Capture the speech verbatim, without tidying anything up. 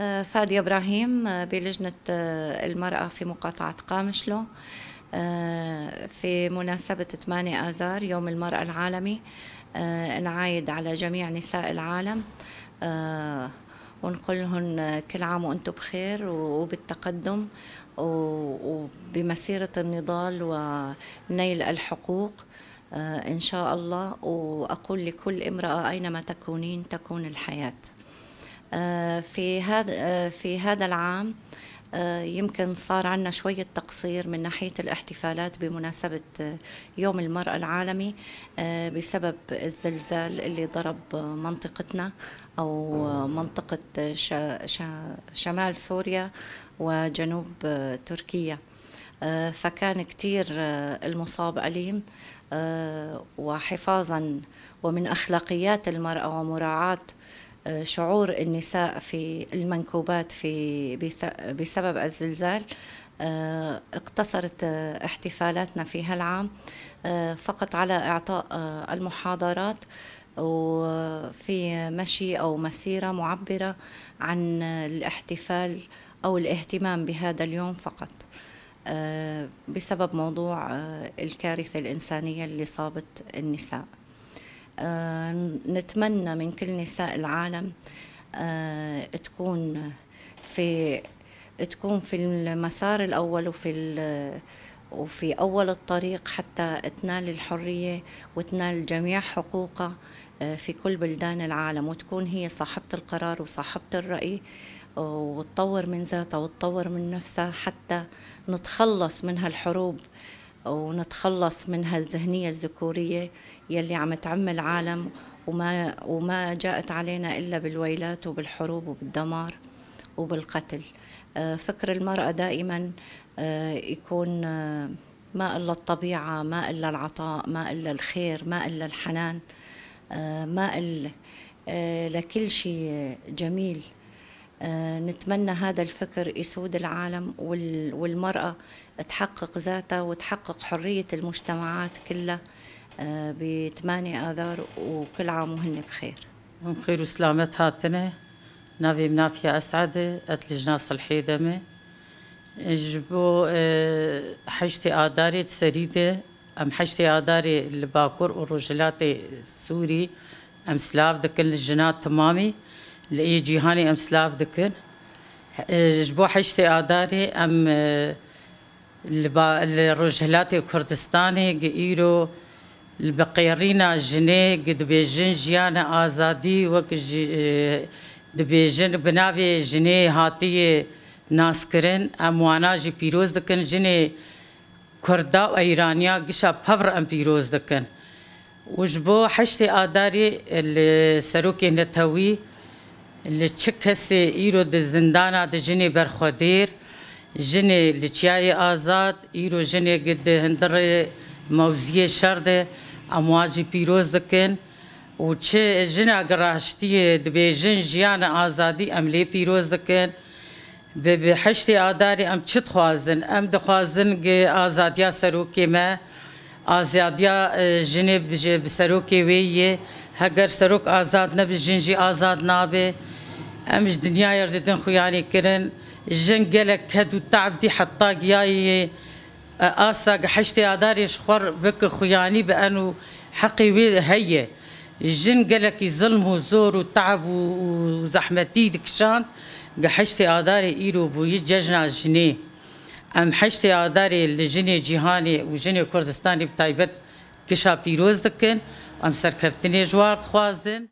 آه، فادية إبراهيم، آه، بلجنة، آه، المرأة في مقاطعة قامشلو. آه، في مناسبة ثمانية آذار، يوم المرأة العالمي، آه، نعايد على جميع نساء العالم، آه، ونقول لهن كل عام وأنتم بخير وبالتقدم و-، وبمسيرة النضال ونيل الحقوق، آه، إن شاء الله. وأقول لكل امرأة أينما تكونين تكون الحياة. آه، في هذا، آه، في هذا العام، آه، يمكن صار عنا شوية تقصير من ناحية الاحتفالات بمناسبة، آه، يوم المرأة العالمي، آه، بسبب الزلزال اللي ضرب منطقتنا أو منطقة ش-، ش-، شمال سوريا وجنوب، آه، تركيا. آه، فكان كتير، آه، المصاب أليم، آه، وحفاظًا ومن أخلاقيات المرأة ومراعاة، آه، شعور النساء في المنكوبات في بث-، بسبب الزلزال، آه، اقتصرت، آه، احتفالاتنا في هالعام، آه، فقط على إعطاء، آه، المحاضرات، وفي مشي أو مسيرة معبرة عن الاحتفال أو الاهتمام بهذا اليوم فقط، آه، بسبب موضوع، آه، الكارثة الإنسانية اللي صابت النساء. آه، نتمنى من كل نساء العالم، آه، تكون في، تكون في المسار الأول وفي ال-، وفي أول الطريق حتى تنال الحرية وتنال جميع حقوقها، آه، في كل بلدان العالم، وتكون هي صاحبة القرار وصاحبة الرأي، وتطور من ذاتها وتطور من نفسها حتى نتخلص من هالحروب ونتخلص من هالذهنية الذكورية يلي عم تعم العالم، وما، وما جاءت علينا إلا بالويلات وبالحروب وبالدمار وبالقتل. آه، فكر المرأة دائمًا، آه، يكون، آه، ما إلا الطبيعة، ما إلا العطاء، ما إلا الخير، ما إلا الحنان، آه، ما إلا، آه، لكل شي جميل. آه، نتمنى هذا الفكر يسود العالم وال-، والمرأة تحقق ذاتها وتحقق حرية المجتمعات كلها، آه، بثمانية آذار، وكل عام وهن بخير. Em xêr û selamet hatine. Navê min Nafiye Esad e, ez li Lijna Silhê de me. Ji bo, e, heştê Adarê di serî de, em heştê Adarê li Bakur û Rojhilatê Sûrî em silav dikin, li jina timamî, li ê cîhanê em silav dikin. E, ji bo heştê Adarê em, e, li ba-, li Rojhilatê Kurdistanê gi îro li bi qêrîna jinê gi dibêjin jiyane azadî wek ji, e, dibêjin bi navê jinê hatiye naskirin. Em wana jî pîroz dikin. Jinê Kurda û Eyraniya gişa pevr em pîroz dikin. Û ji bo heştê Adarê li serokê netewî, li çi kesê îro di zindana de jinê berxwedêr, jinê li çiyayê azad, îro jinê gi di hundirê mewziyê şer de, em wan jî pîroz dikin. Û çi jina gi raştiyê dibêjin jiyana azadî, em lê pîroz dikin. Bi, bi heştê Adarê em çi dixwazin? Em dixwazin gi azadiya serokê me, azadiya, e, jinê bi, ji, bi serokê wê yê. Heger serok azad nebe, jin jî azad nabe. Em ji dinyayê re didin xuyanî kirin. Jin gelek ked û te'b dî heta giyayê E, asta gi heştê Adarê ji xwe re bike xuyanî bi en û heqê wê heye. Jin gelekî zilm û zor û te'b û, û zehmetî dikişand, gi heştê Adarê îro bûyî cejna jinê. Em heştê Adarê li jinê cîhanê û jinê Kurdistanê bi taybet gişa pîroz dikin. Em serkeftinê ji war dixwazin.